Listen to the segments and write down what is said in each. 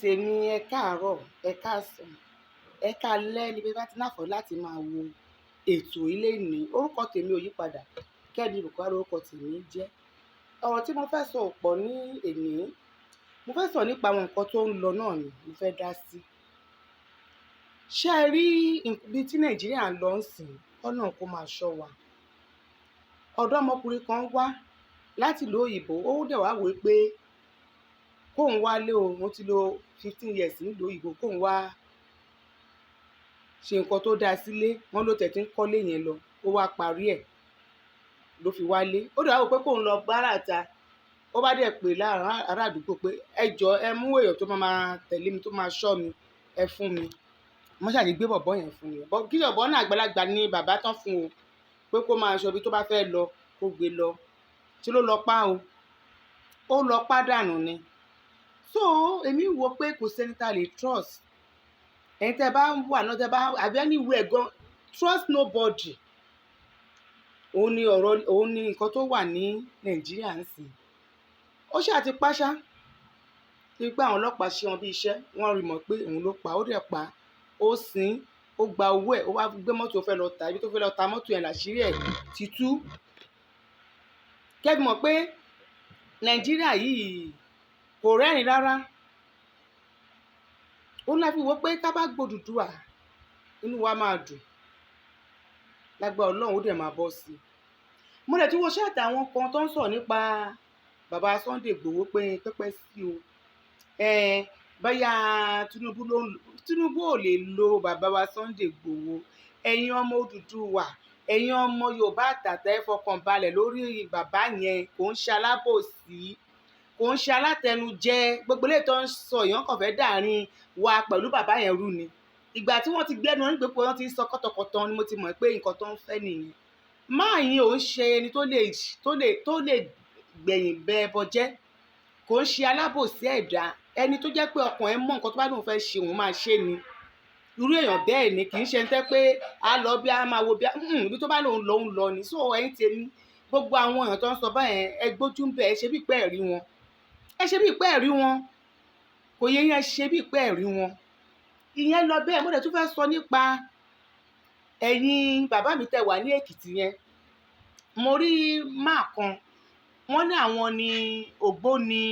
Tèmi, ẹ káàárọ̀, ẹ káàsán, ẹ káalẹ́ níbi bá ti náfọ̀ láti máa wo ètò ilé ní. Orúkọ tèmi ò yípadà, Kẹ́mi Bùkọ́lá lórúkọ tèmi jẹ́. Ọ̀rọ̀ tí mo fẹ́ sọ ò pọ̀ ní èní. Mo fẹ́ sọ nípa àwọn nǹkan tó ń lọ náà ni mo fẹ́ dá sí. Ṣé ẹ rí ibi tí Nàìjíríà ń lọ ńsìn? K'Ọlọ́run kó máa ṣọ́ wa. Ọ̀dọ́mọkùnrin kan wá láti ìlú òyìnbó, ó dẹ̀ wá wò ó pé kóun wálé o, òun ti lo 15 years nílùú òyìnbó, kóun wá ṣe nǹkan tó dáa sílé. Wọ́n ló tẹ̀ tí ń kọ́lé yẹn lọ, ó wá parí ẹ̀ ló fi wálé. Ó dẹ̀ wá wò pé kóun lọ gbáràta. Ó bá dẹ̀ pè láàrín ará àdúgbò pé ẹ jọ̀ọ́, ẹ mú èèyàn tó máa máa tẹ̀lé mi, tó máa ṣọ́ mi, ẹ fún mi. Wọ́n ṣàṣe gbé bọ̀bọ́ yẹn fún mi. Kí bọ̀bọ́ náà, àgbàlagbà ni bàbá tán fún o, pé kó máa ṣọ́ ibi tó bá fẹ́ lọ, kó gbé lọ. Ṣé ló lọ pa o? Ó lọ pa dànù ni. So èmi wò pé kò sẹ́ni tá lè trust. Ẹ̀yin tẹ́ bá wà náà, tẹ́ bá àbí anywhere gan, trust nobody. Òun ni ọ̀rọ̀, òun ni nǹkan tó wà ní Nàìjíríà ń sìn. Ó ṣáà ti pa ṣá, tí pé àwọn ọlọ́pàá ṣe wọn bí iṣẹ́, wọ́n rí mọ̀ pé òun ló pa. Ó dẹ̀ pa, ó sin, ó gba owó ẹ̀, ó wá gbé mọ́tò, ó fẹ́ lọ tà. Ibi tó fẹ́ lọ ta mọ́tò yẹn làṣírí ẹ̀ ti tú. Kẹ́ fi mọ̀ pé Nàìjíríà yìí kò rẹ́rìn rárá. Ó ní a fi wò pé ká bá gbòdùdúà, inú wa máa dùn lágbára Ọlọ́run, ó dẹ̀ máa bọ́ sí i. Mo dẹ̀ tún wo chat àwọn kan tó ń sọ̀rọ̀ nípa bàbá Sunday Igboho pé pẹ́pẹ́ sí o, bóyá Tinubu ló ń, Tinubu ò lè lo bàbá wa Sunday Igboho. Ẹ̀yin ọmọ Odùduwà, ẹ̀yin ọmọ Yorùbá àtàtà, ẹ fọkàn balẹ̀ lórí bàbá yẹn. Kò ń ṣe alábòsí, kò ń ṣe alátẹnujẹ. Gbogbo eléyìí tó ń sọ, èèyàn kàn fẹ́ dàrin wa pẹ̀lú bàbá yẹn rú ni. Ìgbà tí wọ́n ti gbẹ́nu wọn nígbè pé wọ́n ti ń sọ kọ́tọkọ̀tàn ni mo ti mọ̀ pé nǹkan tó ń fẹ́ nìyẹn. Máa yín ò ń ṣe ẹni tó lè gbẹ̀yìn bẹ ẹbọ jẹ́. Kò ń ṣe alábòsí ẹ̀dá. Ẹni tó jẹ́ pé ọkàn ẹ̀ mọ̀, nǹkan tó bá lóun fẹ́ ṣe, òun máa ṣe ni. Irú èèyàn bẹ́ẹ̀ ni. Kì í ṣe ń tẹ́ pé a lọ bí a máa wo bí ibi tó bá lóun lọ, òun lọ ni. So ẹ̀yin tèmi, gbogbo àwọn èèyàn tó ń sọ báyẹn, ẹ gbójú ń bẹ̀, ẹ ṣe bí pé ẹ̀ rí wọn, ẹ ṣe bí pé ẹ̀ rí wọn. Kò yẹ yẹn, ṣe bí pé ẹ̀ rí wọn. Ìyẹn lọ bẹ́ẹ̀. Mo dẹ̀ tún fẹ́ sọ nípa ẹ̀yin bàbá mi tẹ́ wà ní Èkìtì yẹn. Mo rí máà kan, wọ́n ní àwọn ní ògbóni,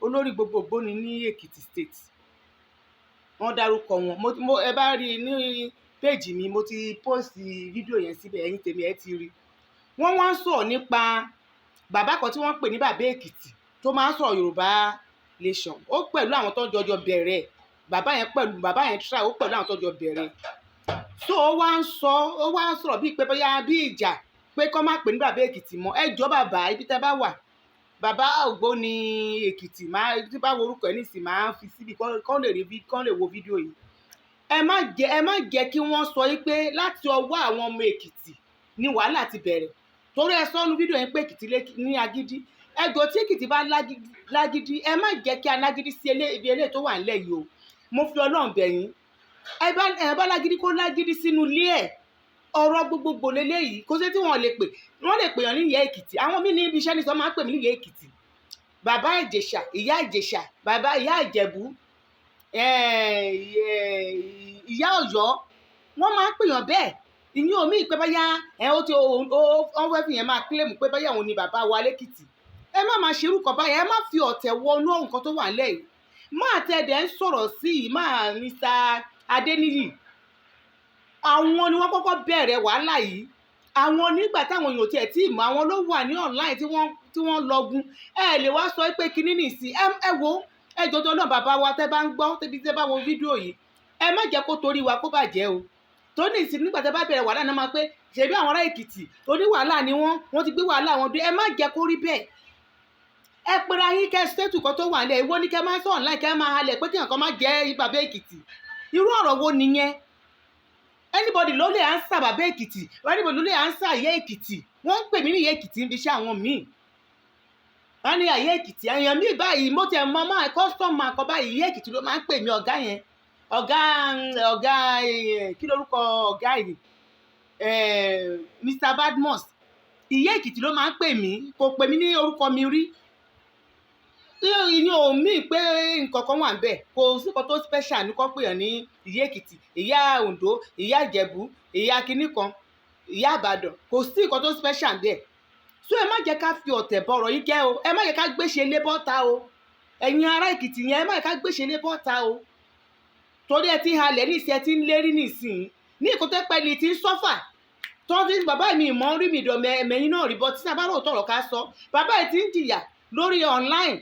olórí gbogbo ògbóni ní Èkìtì State. Wọ́n dárúkọ wọn. Mo ẹ bá rí i ní péèjì mi, mo ti post fídíò yẹn síbẹ̀. Ẹ̀yin tèmi, ẹ ti rí. Wọ́n wá ń sọ̀rọ̀ nípa bàbá kan tí wọ́n ń pè ní Bàbá Èkìtì tó máa ń sọ̀rọ̀ Yorùbá Nation. Ó pẹ̀lú àwọn tó ń jọjọ bẹ̀rẹ̀ bàbá yẹn, pẹ̀lú bàbá yẹn try, ó pẹ̀lú àwọn tó jọ bẹ̀rẹ̀. So ó wá ń sọ, ó wá ń sọ̀rọ̀ bíi pé bóyá bí ìjà pé kọ́ má pè ní Bàbá Èkìtì mọ́. Ẹ jọ̀ọ́ bàbá, ibi tẹ́ bá wà, bàbá ògbóni Èkìtì, máa tí bá wo orúkọ ẹ̀ nísìnyí, máa fi síbi kọ́ lè rí, kọ́ lè wo fídíò yìí. Ẹ má jẹ́ kí wọ́n sọ yí pé láti ọwọ́ àwọn ọmọ Èkìtì ni wàhálà ti bẹ̀rẹ̀, torí ẹ sọ́nu fídíò yẹn pé Èkìtì ní agídí. Ẹ jọ̀ọ́, tí Èkìtì bá lágídí, ẹ má jẹ́ kí alágídí sí ibi eléyìí tó wà nílẹ̀ yìí o. Mo fi Ọlọ́run bẹ̀ yín. Ẹ bá lágídí, kó lágídí sínú ilé ẹ̀. Ọ̀rọ̀ gbogbogbò leléyìí. Kò sí tí wọ́n lè pè, wọ́n lè pè yàn ní ìyá Èkìtì. Àwọn míì ní ibi iṣẹ́ ní sọ máa ń pè mí ní ìyá Èkìtì, bàbá Ìjẹ̀ṣà, ìyá Ìjẹ̀ṣà, bàbá ìyá Ìjẹ̀bú, ìyá Ọ̀yọ́. Wọ́n máa ń pè yàn bẹ́ẹ̀. Ìyẹn omi ìpẹ́ báyà ẹ ó ti ó wọ́n fẹ́ fi yẹn máa claim pé báyà òun ni bàbá wa lẹ́kìtì. Ẹ má máa ṣerú kan báyìí. Ẹ má fi ọ̀tẹ̀ wọnú nǹkan tó wà nílẹ̀ yìí. Máa tẹ dẹ̀ ń sọ̀rọ̀ sí yìí, máa Mr. Adéníyì, àwọn ni wọ́n kọ́kọ́ bẹ̀rẹ̀ wàhálà yìí. Àwọn nígbà táwọn èèyàn tiẹ̀ tí ì mọ̀, àwọn ló wà ní online tí wọ́n lọgun. Ẹ lè wá sọ pé kinní nìsín. Ẹ wo, ẹ jọjọ náà, bàbá wa, tẹ́ bá ń gbọ́, tẹ́bí tẹ́ bá wo fídíò yìí, ẹ má jẹ́ kó torí wa kó bàjẹ́ o. Tó ní ìsìn, nígbà tẹ́ bá bẹ̀rẹ̀ wàhálà náà, máa pé ṣèbí àwọn ará Èkìtì oní wàhálà ni wọ́n, wọ́n ti gbé wàhálà wọn dé. Ẹ má jẹ́ kó rí bẹ́ẹ̀. Ẹ pera yín, kẹ́ ṣètò kan tó wà nílẹ̀. Ìwọ ní kẹ́ máa sọ online, kẹ́ máa halẹ̀ pé kí nǹkan má jẹ́ Bàbá Èkìtì. Irú ọ̀rọ̀ wo nìyẹn? Anybody ló lè answer Bàbá Èkìtì, anybody ló lè answer ìyá Èkìtì. Wọ́n ń pè mí ní ìyá Èkìtì níbi iṣẹ́. Àwọn míì wọ́n ní ìyá Èkìtì. Èèyàn míì báyìí, mo tẹ̀ mọ́ máa customer kan báyìí, ìyá Èkìtì ló máa ń pè mí. Ọ̀gá yẹn, ọ̀gá, kí lorúkọ ọ̀gá yìí, Mr Badmus, ìyá Èkìtì ló máa ń pè mí. Kò pè mí ní orúkọ mi rí. Ìyẹn ò mí pé nǹkan kan wà ń bẹ̀. Kò sí nǹkan tó special ní kọ́ pèèyàn ní ìyá Èkìtì, ìyá Oǹdó, ìyá Ìjẹ̀bú, ìyá kinní kan, ìyá Ìbàdàn. Kò sí nǹkan tó special ń bẹ̀. So ẹ má jẹ́ ká fi ọ̀tẹ̀ bọ ọ̀rọ̀ yìí jẹ́ o. Ẹ má jẹ́ ká gbéṣe lé bọ́ta o. Ẹ̀yin ará Èkìtì yẹn, ẹ má jẹ́ ká gbéṣe lé bọ́ta o, torí ẹ ti ń halẹ̀ ní ìsìn, ẹ ti ń lérí nísìn ní ìkó tó pẹ́ ni ti ń suffer tó ti bàbá mi ìmọ̀ ń rí mi ìdọ̀ mẹ́yìn náà rí bọ́ tí sábà rò tọ̀rọ̀ ká sọ. Bàbá yìí ti ń jìyà lórí online,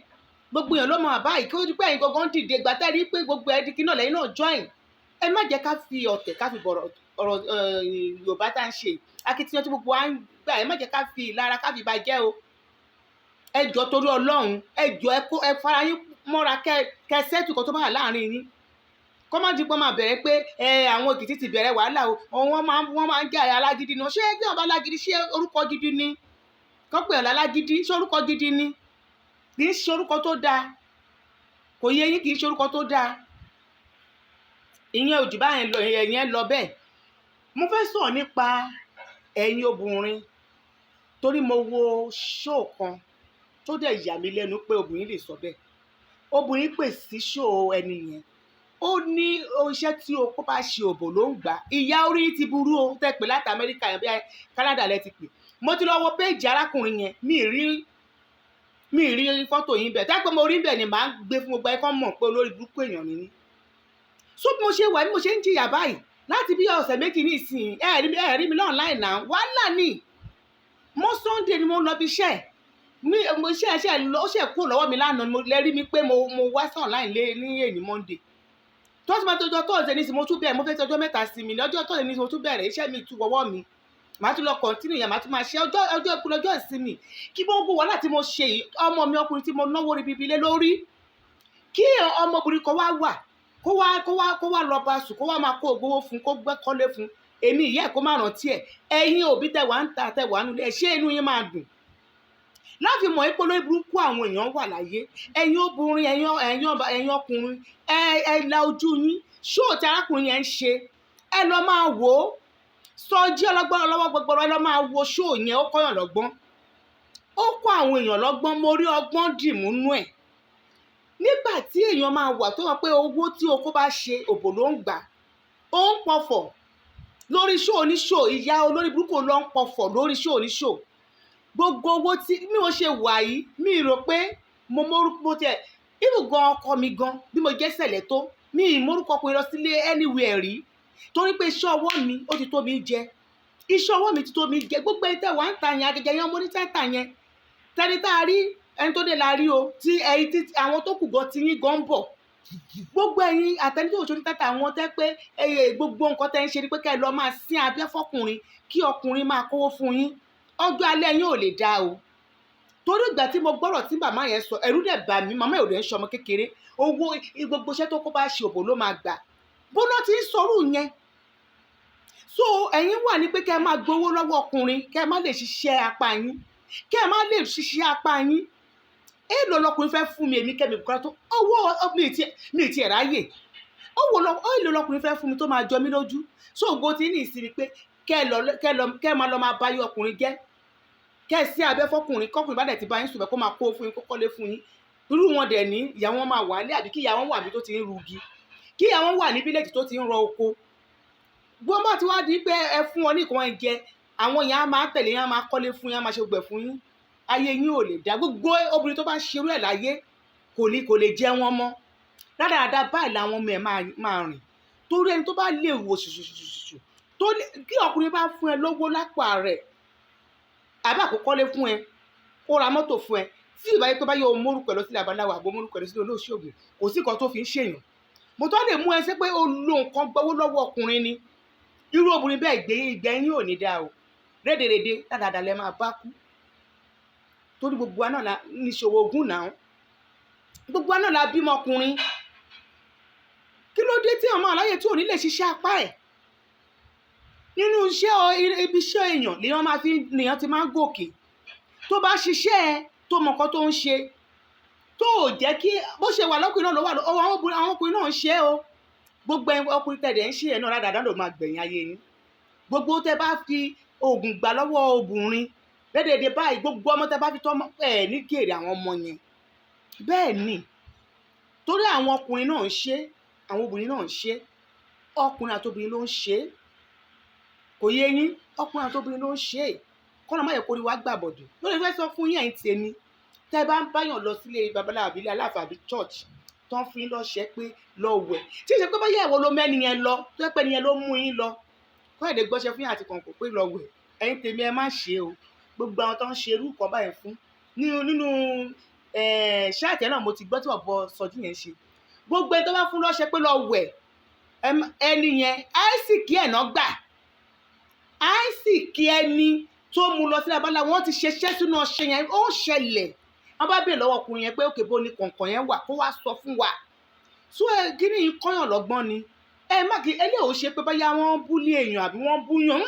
gbogbo èèyàn ló mọ bàbá yìí. Kí ó di pé ẹ̀yin gangan dìde gbàtẹ́ rí pé gbogbo ẹ̀ di kí náà lẹ́yìn náà join. Ẹ má jẹ́ ká fi ọ̀tẹ̀ ká fi bọ̀rọ̀ ọ̀rọ̀ Yorùbá tá à ń ṣe akitiyan tí gbogbo wa ń gbà. Ẹ má jẹ́ ká fi ìlara ká fi bàjẹ́ o. Ẹ jọ̀ọ́, torí Ọlọ́run, ẹ jọ̀ọ́, ẹ kó ẹ fara yín mọ́ra, kẹ settle kan tó bá wà láàrin yín, kọ́ má di pé máa bẹ̀rẹ̀ pé ẹ àwọn Èkìtì ti bẹ̀rẹ̀ wàhálà o. Wọ́n máa ń jẹ́ alágídí ni. Ṣé ẹgbẹ́ ọba alágídí, ṣé orúkọ gidi ni kọ́ pé ọ̀la alágídí? Ṣé orúkọ gidi ni? Kì í ṣe orúkọ tó dáa. Kò yé yín? Kì í ṣe orúkọ tó dáa. Ìyẹn ò jù báyẹn lọ, ìyẹn lọ bẹ́ẹ̀. Mo fẹ́ sọ̀rọ̀ nípa ẹ̀yin obìnrin, torí mo wo show kan tó dẹ̀ yà mí lẹ́nu pé obìnrin lè sọ bẹ́ẹ̀. Obìnrin pè sí show ẹni yẹn, ó ní iṣẹ́ tí okó bá ṣe, òbò ló ń gbà. Ìyá, orí ti burú o. Tẹ́ pè láti Amẹ́ríkà yẹn, bí Canada lẹ ti pè. Mo ti lọ wo péèjì arákùnrin yẹn, mi ì rí fọ́tò yín bẹ́ẹ̀. Tẹ́ pé mo rí bẹ́ẹ̀ ni màá gbé fún gbogbo ẹ̀kọ́ mọ̀ pé olórí burúkú èèyàn ni mí. So bí mo ṣe wà, bí mo ṣe ń jìyà báyìí láti bí ọ̀sẹ̀ 2 ní ìsìn, ẹ rí mi online náà. Wàhálà ni mo. Sunday ni mo lọ bí iṣẹ́ mi. Mo iṣẹ́ ṣe lọ, ó ṣe kúrò lọ́wọ́ mi lánàá ni mo lẹ rí mi pé mo wá sí online lé ní èní Monday. Tó ti máa tó ọjọ́ Thursday ní ìsìn, mo tún bẹ̀rẹ̀. Mo fẹ́ ti ọjọ́ 3 sí mi ní ọjọ́ Thursday ní ìsìn, mo tún bẹ̀rẹ̀ iṣẹ́ mi, tú wọ́wọ́ mi, màá tún lọ continue yẹn, màá tún máa ṣe ọjọ́ ìkú lọ́jọ́ ìsinmi. Kí gbogbo wàhálà tí mo ṣe yìí, ọmọ mi ọkùnrin tí mo náwó ribibi lé lórí, kí ọmọbìnrin kan wá wà, kó wá lọ bá sùn, kó wá máa kó gbowó fún, kó gbẹ́ kọ́lé fún èmi ìyá ẹ̀, kó má rántí ẹ̀. Ẹ̀yin òbí tẹ wà ń ta, tẹ wà nulẹ̀, ṣé inú yín máa dùn láti mọ̀ pé olórí burúkú àwọn èèyàn wà láyé? Ẹ̀yin obìnrin, ẹ̀yin ọkùnrin, ẹ la ojú yín. Ṣóò tí arákùnrin yẹn ń ṣe, ẹ lọ máa wò ó. Sọjí ọlọ́gbọ́n ọlọ́wọ́ gbogbo, ẹ lọ máa wo ṣóò yẹn. Ó kọ́yàn lọ́gbọ́n, ó kọ́ àwọn èèyàn lọ́gbọ́n. Mo rí ọgbọ́n dìmú nú ẹ̀ nígbà tí èèyàn máa wà tó wọ́n pé owó tí okó bá ṣe, òbò ló ń gbà. Ó ń pọ̀fọ̀ lórí ṣóò oníṣòó. Ìyá olórí burúkú ló ń pọ̀fọ̀ lórí ṣóò oníṣòó. Gbogbo owó tí bí mo ṣe wà yìí, mi rò pé mo mórúkọ mo tiẹ̀ ibù gan ọkọ mi gan. Bí mo jẹ́ sẹ̀lẹ̀ tó, mi ì mórúkọ ọkùnrin lọ sílé anywhere rí, torí pé iṣẹ́ ọwọ́ mi ó ti tó mi jẹ. Iṣẹ́ ọwọ́ mi ti tó mi jẹ. Gbogbo ẹni tẹ́ wà ń ta yẹn, agẹgẹ yẹn, ọmọ onítẹ̀tà yẹn, tẹni tá a rí, ẹni tó dé la rí o. Tí ẹyin tí àwọn tó kù gan ti yín gan ń bọ̀. Gbogbo ẹ̀yin àtẹni tó ṣoní tẹ́tà, àwọn tẹ́ pé ẹyẹ gbogbo nǹkan tẹ́ ń ṣe ni pé kẹ́ ẹ lọ máa sín abẹ́ fọkùnrin, kí ọkùnrin máa kówó fún yín, ọjọ́ alẹ́ yín ò lè dáa o. Torí ìgbà tí mo gbọ́rọ̀ tí màmá yẹn sọ, ẹ̀rù dẹ̀ bà mí. Màmá yẹn ò dẹ̀ ń ṣọmọ kékeré. Owó gbogbo iṣẹ́ tó kó bá ṣe, òbò ló máa gbà. Bóná ti ń sọrú yẹn. So ẹ̀yin wà ní pé kẹ́ ẹ máa gbowó lọ́wọ́ ọkùnrin, kẹ́ ẹ má lè ṣiṣẹ́ apá yín, kẹ́ ẹ má lè ṣiṣẹ́ apá yín. Èèlò lọkùnrin fẹ́ fún mi? Èmi Kẹ́mi Bùkọ́lá tó owó mi ì tiẹ̀ ráyè owó èèlò lọkùnrin fẹ́ fún mi tó máa jọ mí lójú? So ògo ti ní ìsinmi pé kẹ́ ẹ lọ kẹ́ ẹ máa lọ máa bá yí ọkùnrin jẹ́, kẹ́ ẹ sí abẹ́ fọkùnrin, kọkùnrin bá dẹ̀ ti bá yín sùn bẹ́ẹ̀, kó máa kó fún yín, kó kọ́lé fún yín. Irú wọn dẹ̀ ní ìyá wọn máa wà ní, àbí kí ìyá wọn wà bí tó ti ń rugi, kí ìyá wọn wà ní village tó ti ń rọ oko. Gbọ́n bá ti wá di pé ẹ fún wọn ní nǹkan wọn jẹ, àwọn yẹn á máa tẹ̀lé yín, á máa kọ́lé fún yín, á máa ṣe gbẹ̀ fún yín. Ayé yín ò lè dá. Gbogbo obìnrin tó bá ń ṣerú ẹ̀ láyé, kò lè jẹ́ wọn mọ́ rádaràda. Báyìí làwọn ọmọ ẹ̀ máa rìn, torí ẹni tó bá lè wò ṣùṣùṣùṣù tó lè kí ọkùnrin bá fún ẹ lówó lápò rẹ̀, àbí àkókọ́lé fún ẹ, kó ra mọ́tò fún ẹ, tí ìbá yẹ pé bá yẹ o mórúkọ ẹ lọ sílẹ̀ abaláwo àbó mórúkọ ẹ lọ sílẹ̀ olóṣègùn, kò sí nǹkan tó fi ń ṣèyàn. Mo tó lè mú ẹ sí pé o lo nǹkan gbowó lọ́wọ́ ọkùnrin ni. Irú obìnrin bẹ́ẹ̀ gbé ìgbẹ́yìn ò ní dáa o. Rédèrèdè dáadáa lẹ máa bá kú, torí gbogbo wa náà la níṣòwò ogún náà, gbogbo wa náà la bímọ ọkùnrin. Kí ló dé tí ọmọ aláyè tí ò ní lè ṣiṣẹ́ apá ẹ̀ nínú iṣẹ́ ibi iṣẹ́ èèyàn lèèyàn máa fi lèèyàn ti máa ń gòkè? Tó bá ṣiṣẹ́ ẹ, tó mọ nǹkan tó ń ṣe, tó ò jẹ́ kí bó ṣe wà lọ́kùnrin náà ló wà lọ́wọ́ àwọn obìnrin, àwọn ọkùnrin náà ń ṣe é o. Gbogbo ọkùnrin tẹ̀lé ń ṣe ẹ̀ náà dáadáa ló máa gbẹ̀yìn ayé yín. Gbogbo tẹ bá fi oògùn gbà lọ́wọ́ obìnrin lédèdè báyìí, gbogbo ọmọ tẹ bá fi tọ́ ẹ̀ ní gèrè àwọn ọmọ yẹn. Bẹ́ẹ̀ ni, torí àwọn ọkùnrin náà ń ṣe, àwọn obìnrin náà ń ṣe. Ọkùnrin àti obìnrin ló ń ṣe. Kò yé yín? Ọkùnrin àti obìnrin ló ń ṣe. Kọ́nà má yẹ kó rí wá gbàbọ̀dè. Lórí fẹ́ sọ fún yín, ẹ̀yin tèmi, tẹ́ ẹ bá ń báyàn lọ sílé babaláwo àbí ilé aláàfáà àbí church tó ń fún yín lọ́ṣẹ́ pé lọ wẹ̀, tí ìṣe pé báyà ìwọ ló mẹ́ni yẹn lọ, tó yẹ pé ẹni yẹn ló mú yín lọ, kọ́ ẹ̀dẹ̀ gbọ́ṣẹ́ fún yín àti kọ̀ǹkọ̀ pé lọ wẹ̀, ẹ̀yin tèmi, ẹ má ṣe o. Gbogbo àwọn tó ń ṣe irú nǹkan báyìí fún nínú chat náà, mo ti gbọ́ tí ọ̀bọ sọjú yẹn ṣe. Gbogbo ẹni tó bá fún lọ́ṣẹ́ pé lọ wẹ̀, ẹni yẹn, àìsíkí ẹ̀ náà gbà, àìsíkí ẹni tó mú lọ sílẹ̀ abala, wọ́n ti ṣeṣẹ́ sínú ọṣẹ yẹn. Ó ṣẹlẹ̀, wọ́n bá béèrè lọ́wọ́ ọkùnrin yẹn pé òkè bó ni kọ̀ǹkọ̀ yẹn wà, kó wá sọ fún wa. So ẹ kí ni yìí kọ́yàn lọ́gbọ́n ni. Ẹ má kí eléyìí ó ṣe pé báyà wọ́n bully èèyàn àbí wọ́n búyàn.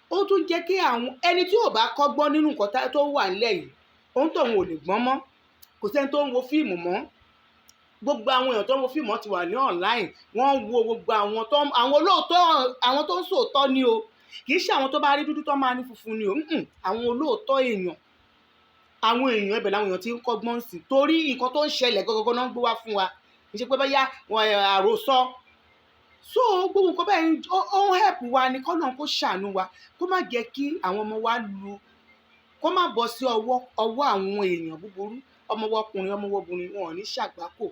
Ó tún jẹ́ kí àwọn ẹni tí ò bá kọ́gbọ́n nínú nǹkan tó wà nílẹ̀ yìí, òun tóun ò lè gbọ́n mọ́. Kò sẹ́ni tó ń wo fíìmù mọ́. Gbogbo àwọn èèyàn tó ń wo fíìmù ti wà ní online, wọ́n ń wo gbogbo àwọn tó, àwọn olóòótọ́, àwọn tó ń sòótọ́ ni o. Kì í ṣe àwọn tó bá rí dúdú tó máa ní funfun ni o. Àwọn olóòótọ́ èèyàn, àwọn èèyàn ibẹ̀ làwọn èèyàn ti ń kọ́gbọ́n sí, torí nǹkan tó ń ṣẹlẹ̀ gọ́gọ́gọ́ náà ń gbé wá fún wa. Kì í ṣe pé bóyá wọn àròsọ. So gbogbo nǹkan bẹ́ẹ̀ ó ń help wa ní kọ́nà kó ṣàánú wa, kó má jẹ́ kí àwọn ọmọ wa lu, kó má bọ́ sí ọwọ́ ọwọ́ àwọn èèyàn búburú. Ọmọ wa ọkùnrin, ọmọ wa obìnrin, wọn ò ní ṣàgbákò.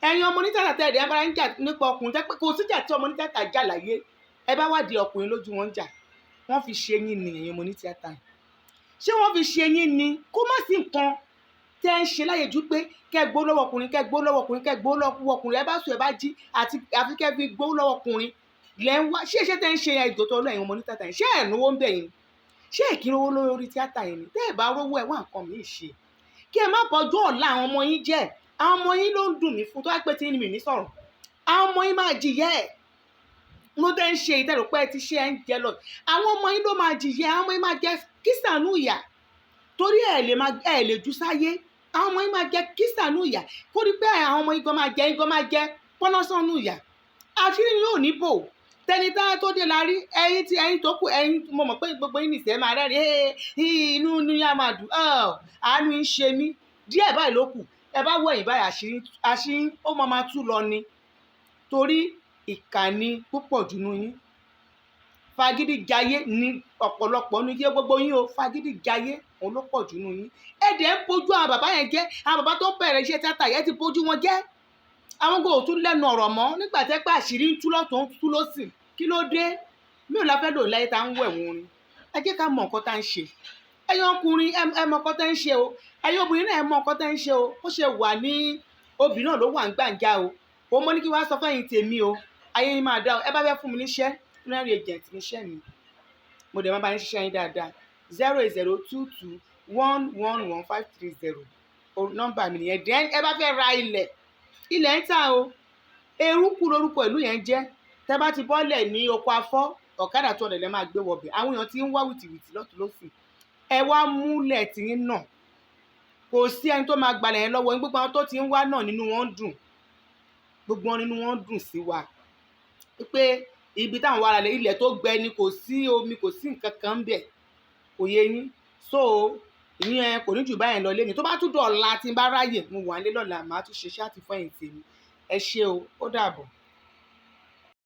Ẹ̀yin ọmọ onítìátà tẹ́ ẹ̀dẹ̀ bára ń jà nípa ọkùnrin, tẹ́ pé kò síjà tí ọmọ onítìátà jà láyé. Ẹ bá wádìí ọkùnrin lójú wọn ń jà, wọ́n fi ṣe yín ni. Ẹ̀yin ọmọ onítìátà yìí, ṣé wọ́n fi ṣe yín ni? Kó má sí nǹkan tẹ́ ń ṣe láyé ju pé kẹ́ gbó lọ́wọ́ ọkùnrin, kẹ́ gbó lọ́wọ́ ọkùnrin, kẹ́ gbó lọ́wọ́ ọkùnrin. Ẹ bá sùn, ẹ bá jí, àti àfi kẹ́ fi gbó lọ́wọ́ ọkùnrin lẹ́ ń wá. Ṣé iṣẹ́ tẹ́ ń ṣe yẹn ìjọ tó lọ? Ẹ̀yin ọmọ onítìátà yìí, ṣé ẹ̀ náwó ń bẹ̀ yín? Ṣé ẹ̀ kí ń rówó lórí tíátà yìí ni? Tẹ́ ẹ̀ bá rówó, ẹ̀ wá nǹkan míì ṣe, kí ẹ má bọjú ọ̀la àwọn ọmọ yín jẹ́. Àwọn ọmọ yín ló ń dùn mí fún. Tó wá pé tí mi ní sọ̀rọ̀, àwọn ọmọ yín máa jìyà ẹ̀. Mo tẹ́ ń ṣe ìtẹ́rù pé ẹ ti ṣe ẹ ń jẹ lọ, àwọn ọmọ yín ló máa jìyà. Àwọn ọmọ yín máa jẹ kísànú ìyà, torí ẹ lè máa ẹ lè jù sáyé. Àwọn ọmọ yín máa jẹ kísànú ìyà, kó rí pé àwọn ọmọ yín gan máa jẹ, yín gan máa jẹ pọ́násánú ìyà. Àṣírí yóò ní bò. Tẹni tá tó dé la rí. Ẹ̀yin tí ẹ̀yin tó kù, ẹ̀yin mo mọ̀ pé gbogbo yín nìṣẹ́ máa rẹ́rìn inú inú yá máa dùn. Àánú yín ṣe mí díẹ̀ báyìí ló kù. Ẹ bá wọ ẹ̀yìn báyìí, àṣírí àṣírí ó máa tú lọ ni, torí ìkànnì púpọ̀ jù nù yín. Fagídí jayé ní ọ̀pọ̀lọpọ̀ ní kí gbogbo yín o. Fagídí jayé òun ló pọ̀ jù nù yín. Ẹ dẹ̀ ń bójú àwọn bàbá yẹn jẹ́. Àwọn bàbá tó bẹ̀rẹ̀ iṣẹ́ tíátà yẹn ti bójú wọn jẹ́. Àwọn kò tún lẹ́nu ọ̀rọ̀ mọ́ nígbà tẹ́ pé àṣírí ń tú lọ́tún, ń tú lọ́sì. Kí ló dé? Mi ò la fẹ́ lò láyé tá ń wẹ̀ wọ́n rin. Ẹ jẹ́ ká mọ nǹkan tá ń ṣe. Ẹ̀yin ọkùnrin, ẹ mọ nǹkan tá ń ṣe o. Ẹ̀yin obìnrin náà, ẹ mọ nǹkan tá ń ṣe o. Ó ṣe wà ní obìnrin náà ló wà ń gbàǹjà o. Òun mo ní kí wàá sọ fẹ́yìn tèmi o. Ayé yín máa dá o. Ẹ bá fẹ́ fún mi níṣẹ́, funeral agent níṣẹ́ mi, mo dẹ̀ máa bá yín ṣiṣẹ́ yín dáadáa. 08022111530, nọ́mbà mi nìyẹn. Then ẹ bá fẹ́ ra ilẹ̀, ilẹ̀ ń tà o. Eruku lórúkọ ìlú yẹn jẹ́. Tẹ́ bá ti bọ́lẹ̀ ní oko afọ́, ọ̀kadà tó ọ̀dẹ̀ lẹ́ máa gbé wọbẹ̀. Àwọn èèyàn ti ń wá wìtìwìtì lọ́tún lọ́sì. Ẹ wá múlẹ̀ tiyín náà, kò sí ẹni tó máa gbalẹ̀ yẹn lọ́wọ́ yín. Gbogbo àwọn tó ti ń wá náà, nínú wọn ń dùn. Gbogbo wọn, nínú wọn ń dùn sí wa pé ibi táwọn wà lálẹ́, ilẹ̀ tó gbẹ ni, kò sí omi, kò sí nǹkan kan ń bẹ̀. Kò yé yín? So ìyẹn kò ní jù báyẹn lọ lẹ́nu. Tó bá tún dọ̀la, tí n bá ráyè, mo wà nílé lọ́la, màá tún ṣe chat fún ẹ̀yin tèmi. Ẹ ṣé o, ó dàbọ̀.